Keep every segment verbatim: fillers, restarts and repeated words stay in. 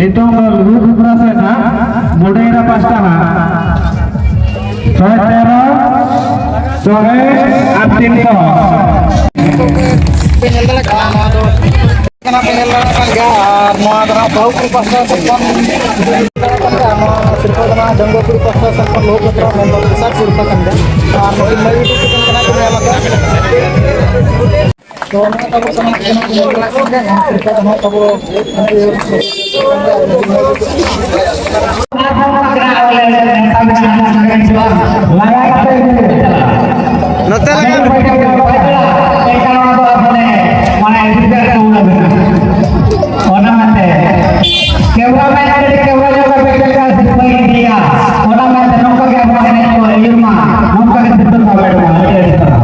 ᱱᱤᱛᱚᱝ ᱫᱚ ᱞᱩᱦᱩ ᱠᱷᱮᱯᱨᱟ ᱥᱮᱫ ᱦᱟᱸᱜ ᱢᱚᱰᱮᱨᱟ ᱯᱟᱥᱴᱟ ᱦᱟᱸᱜ ᱥᱚᱭ ᱛᱮᱨᱚ, ᱥᱚᱭ ᱟᱨ ᱛᱤᱱᱥᱚ᱾ ᱯᱮ ᱧᱮᱞ ᱫᱟᱲᱮᱭᱟᱜ ᱠᱟᱱᱟ, ᱱᱚᱣᱟ ᱫᱚ ᱠᱟᱱᱟ ᱯᱮ ᱧᱮᱞ ᱫᱟᱲᱮᱭᱟᱜ ᱠᱟᱱ ᱜᱮᱭᱟ᱾ ᱟᱨ ᱱᱚᱣᱟ ᱫᱚ ᱦᱟᱸᱜ ᱵᱟᱹᱦᱩ ᱠᱩᱲᱤ ᱯᱟᱥᱴᱟ ᱥᱮᱫ ᱠᱷᱚᱱ ᱱᱚᱣᱟ ᱥᱤᱨᱯᱟᱹ ᱫᱚ ᱦᱟᱸᱜ ᱰᱟᱺᱜᱩᱣᱟᱹ ᱠᱩᱲᱤ ᱯᱟᱥᱴᱟ ᱥᱮᱫ ᱠᱷᱚᱱ ᱞᱩᱦᱩ ᱠᱷᱮᱯᱨᱟ ᱢᱮᱱᱫᱚ ᱫᱚᱥᱟᱨ ᱥᱤᱨᱯᱟᱹ ᱠᱟᱱ ᱜᱮᱭᱟ᱾ ᱟᱨ ᱱᱚᱜᱼᱚᱭ ᱢᱟᱹᱭ ᱵᱤᱴᱤ ᱛᱟᱹᱠᱤᱱ ᱠᱟᱱᱟ ᱠᱤᱱ ᱧᱮᱞ ᱟᱠᱟᱫ᱾ ᱛᱚ ᱱᱚᱣᱟ ᱛᱟᱵᱚ ᱥᱟᱱᱟᱢ ᱠᱚ ᱧᱮᱞ ᱫᱟᱲᱮᱭᱟᱜ ᱠᱟᱱ ᱜᱮᱭᱟ, ᱱᱚᱣᱟ ᱥᱤᱨᱯᱟᱹ ᱫᱚ ᱦᱟᱸᱜ ᱛᱟᱵᱚ ᱱᱚᱛᱮ ᱞᱟᱜᱟᱣ᱾ ᱚᱱᱟ ᱢᱮᱱᱛᱮ ᱠᱮᱢᱨᱟ ᱢᱮᱱ ᱠᱟᱛᱮ ᱠᱮᱢᱨᱟ ᱧᱚᱜ ᱠᱟᱛᱮ ᱪᱮᱫ ᱞᱮᱠᱟ ᱥᱤᱨᱯᱟᱹᱧ ᱤᱫᱤᱭᱟ, ᱚᱱᱟ ᱢᱮᱱᱛᱮ ᱱᱚᱝᱠᱟ ᱜᱮ ᱟᱵᱚᱣᱟᱜ ᱮᱱᱮᱡ ᱠᱚ ᱟᱹᱭᱩᱨ ᱢᱟ, ᱱᱚᱝᱠᱟ ᱜᱮ ᱥᱤᱨᱯᱟᱹ ᱠᱚ ᱦᱟᱢᱮᱴ ᱢᱟ᱾ ᱟᱹᱰᱤ ᱟᱹᱰᱤ ᱥᱟᱨᱦᱟᱣ᱾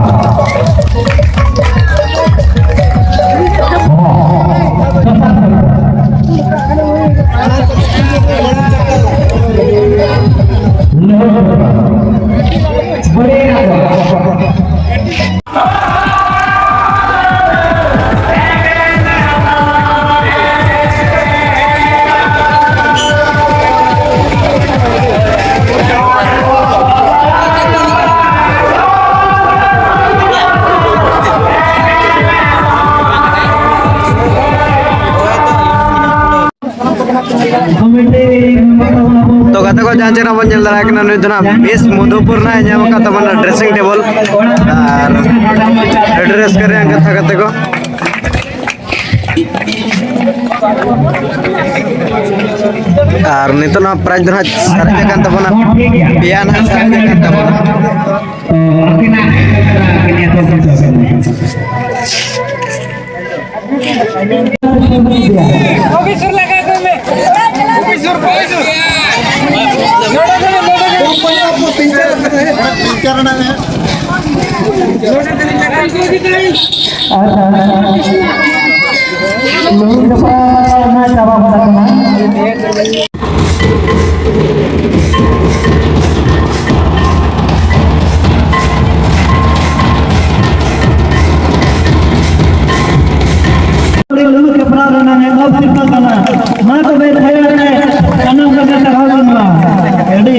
ᱛᱚ ᱜᱟᱛᱮ ᱠᱚ, ᱡᱟᱦᱟᱸ ᱪᱮᱦᱨᱟ ᱵᱚᱱ ᱧᱮᱞ ᱫᱟᱲᱮᱭᱟᱜ ᱠᱟᱱᱟ, ᱱᱩᱭ ᱫᱚ ᱱᱟᱜ ᱢᱤᱥ ᱢᱚᱫᱷᱩᱯᱩᱨ ᱱᱟᱜ ᱮ ᱧᱟᱢ ᱟᱠᱟᱫ ᱛᱟᱵᱚᱱᱟ dressing table᱾ ᱟᱨ ᱟᱹᱰᱤ ᱨᱟᱹᱥᱠᱟᱹ ᱨᱮᱭᱟᱜ ᱠᱟᱛᱷᱟ ᱜᱟᱛᱮ ᱠᱚ᱾ ᱟᱨ ᱱᱤᱛᱚᱜ ᱱᱚᱣᱟ prize ᱫᱚ ᱱᱟᱜ ᱥᱟᱨᱮᱡ ᱟᱠᱟᱱ ᱛᱟᱵᱚᱱᱟ, ᱯᱮᱭᱟ ᱱᱟᱜ ᱥᱟᱨᱮᱡ ᱟᱠᱟᱱ ᱛᱟᱵᱚᱱᱟ᱾ ᱚᱯᱷᱤᱥᱟᱨ ᱞᱟᱜᱟ ᱠᱚ ᱢᱮ᱾ Officer, officer. ᱱᱚᱰᱮ ᱫᱚ, ᱱᱚᱰᱮ ᱫᱚ᱾ ᱟᱪᱪᱷᱟ, ᱞᱩᱦᱩᱠ ᱡᱚᱯᱲᱟᱣ ᱢᱟ ᱪᱟᱵᱟ ᱜᱚᱫ ᱟᱠᱟᱱᱟ᱾ ᱞᱩᱦᱩᱠ ᱡᱚᱯᱲᱟᱣ ᱨᱮᱱᱟᱜ ᱮᱛᱚᱦᱚᱵ ᱥᱤᱨᱯᱟᱹ ᱢᱟ ᱛᱚᱵᱮ ᱛᱷᱟᱭᱚ ᱨᱮ ᱥᱟᱱᱟᱢ ᱠᱚᱜᱮ ᱥᱟᱨᱦᱟᱣ ᱵᱚᱱ ᱮᱢᱟ᱾ ᱟᱹᱰᱤ